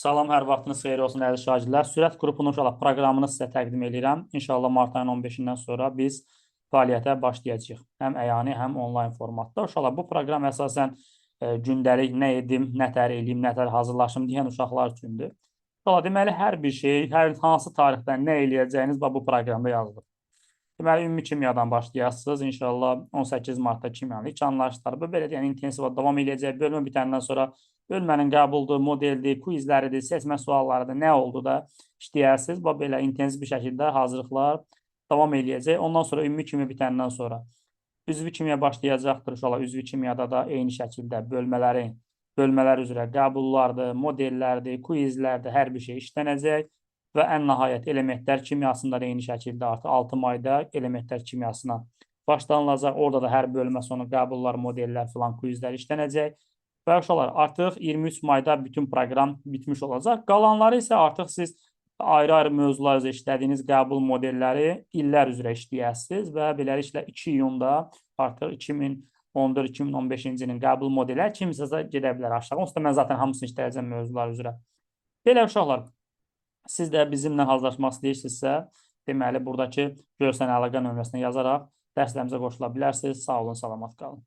Salam, hər vaxtınız xeyir olsun əziz şagirdlər. Sürət qrupunun uşaqlar proqramını sizə təqdim edirəm. İnşallah mart ayının 15-dən sonra biz fəaliyyətə başlayacağıq. Həm əyani, həm onlayn formatda. Uşaqlar, bu proqram əsasən gündəlik nə edim, nə tər eləyim, nə tər hazırlaşım deyən uşaqlar üçündür. Uşaqlar, deməli hər bir şey, hər hansı tarixdə nə eləyəcəyiniz bax bu proqramda yazılıb. Deməli, ümumi kimyadan başlayasınız. İnşallah 18 martda kimyanı ilk anlayışlar. Bu belə yəni intensiv davam eləyəcək. Bölmə bitəndən sonra bölmənin qəbuldur, modeldir, quizləridir, seçmə suallarıdır, nə oldu da işləyərsiniz. Bax belə intensiv bir şəkildə hazırlıqlar davam eləyəcək. Ondan sonra ümumi kimya bitəndən sonra üzvü kimya başlayacaqdır. İnşallah üzvü kimyada da eyni şəkildə bölmələr üzrə qəbullardır, modellərdir, quizlərdir, hər bir şey işlənəcək. Və ən nəhayət elementlər kimyasında da eyni şəkildə artıq 6 mayda elementlər kimyasına başlanılacaq. Orada da hər bölmə sonu qəbullar, modellər filan quizlər işlənəcək. Və uşaqlar, artıq 23 mayda bütün proqram bitmiş olacaq. Qalanları isə artıq siz ayrı-ayrı mövzular üzrə işlədiyiniz qəbul modelləri illər üzrə işləyəsiniz və beləliklə 2 iyunda artıq 2014-2015-ci ilin qəbul modelləri kimisə gedə bilər aşağı. Onsuz da mən zaten hamısını işləyəcəm mövzular üzrə. Belə uşaqlar, siz də bizimlə hazırlaşmaq istəyirsinizsə, deməli buradakı görsənən əlaqə nömrəsinə yazaraq dərslərimizə qoşula bilərsiniz. Sağ olun, salamat qalın.